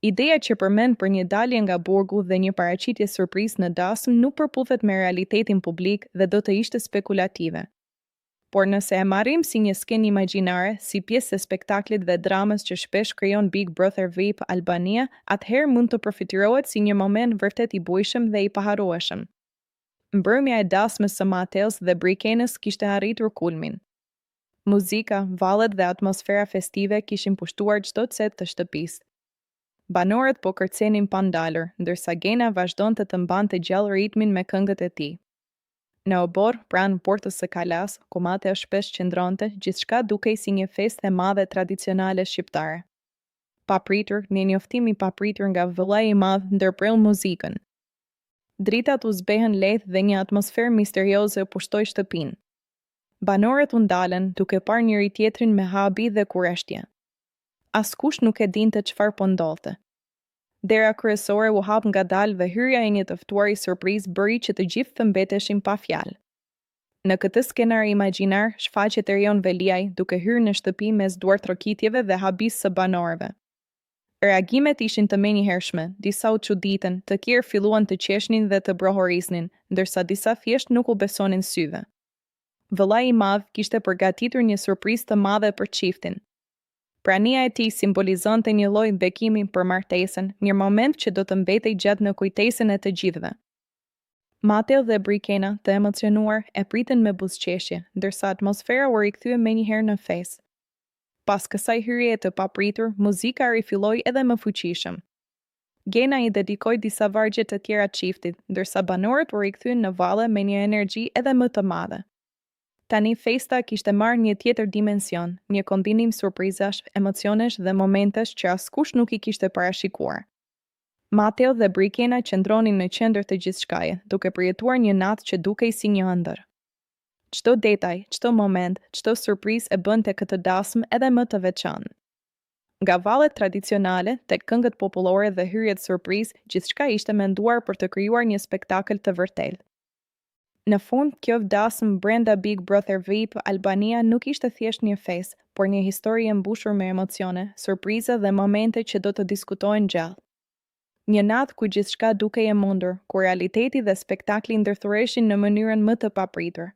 Ideja që përmend për një dalje nga burgu dhe një paraqitje surprizë në dasmë nuk përputhet me realitetin publik dhe do të ishte spekulative. Por nëse e marrim si një skenë imagjinare, si pjesë e spektaklit dhe dramës që shpesh krijon Big Brother VIP Albania, atëherë mund të përfytyrohet si një moment vërtet i bujshëm dhe i paharrueshëm. Mbrëmja e dasmës së Mateos dhe Brikenës kishte arritur kulmin. Muzika, vallet dhe atmosfera festive kishin pushtuar çdo cep të shtëpisë. Banorët po kërcenin pa ndalur, ndërsa Gena vazhdonte të mbante gjallë ritmin me këngët e tij. Në oborr, pranë portës së kalasë, ku Mateo shpesh qëndronte, gjithçka dukej si një festë e madhe tradicionale shqiptare. Papritur, një njoftim i papritur nga vëllai i madh ndërpreu muzikën. Dritat u zbehën lehtë dhe një atmosferë misterioze pushtoi shtëpinë. Banorët u ndalën, duke parë njëri-tjetrin me habi dhe kureshtje. Askush nuk e dinte çfarë po ndodhte. Dera kryesore u hap ngadalë dhe hyrja e një të ftuari surprizë bëri që të gjithë të mbeteshin pa fjalë. Në këtë skenar imagjinar, shfaqet Erion Veliaj, duke hyrë në shtëpi mes duartrokitjeve dhe habisë së banorëve. Reagimet ishin të menjëhershme, disa u çuditën, të tjerë filluan të qeshnin dhe të brohorisnin, ndërsa disa thjesht nuk u besonin syve. Vëllai i madh kishte përgatitur një surprizë të madhe për çiftin. Prania e tij simbolizonte një lloj bekimi për martesën, një moment që do të mbetej gjatë në kujtesën e të gjithëve. Mateo dhe Brikena, të emocionuar, e pritën me buzëqeshje, ndërsa atmosfera u rikthye menjëherë në festë. Pas kësaj hyrjeje të papritur, muzika rifilloi edhe më fuqishëm. Gena i dedikoi disa vargje të tjera çiftit, ndërsa banorët u rikthyen në valle me një energji edhe më të madhe. Tani festa kishte marrë një tjetër dimension, një kombinim surprizash, emocionesh dhe momentesh që askush nuk i kishte parashikuar. Mateo dhe Brikena qëndronin në qendër të gjithçkaje, duke përjetuar një natë që dukej si një ëndërr. Çdo detaj, çdo moment, çdo surprizë e bënte këtë dasmë edhe më të veçantë. Nga vallet tradicionale, tek këngët popullore dhe hyrjet surprizë, gjithçka ishte menduar për të krijuar një spektakël të vërtetë. Në fund, kjo dasmë brenda Big Brother VIP Albania nuk ishte thjesht një festë, por një histori e mbushur me emocione, surpriza dhe momente që do të diskutohen gjatë. Një natë ku gjithçka dukej e mundur, ku realiteti dhe spektakli ndërthureshin në mënyrën më të papritur.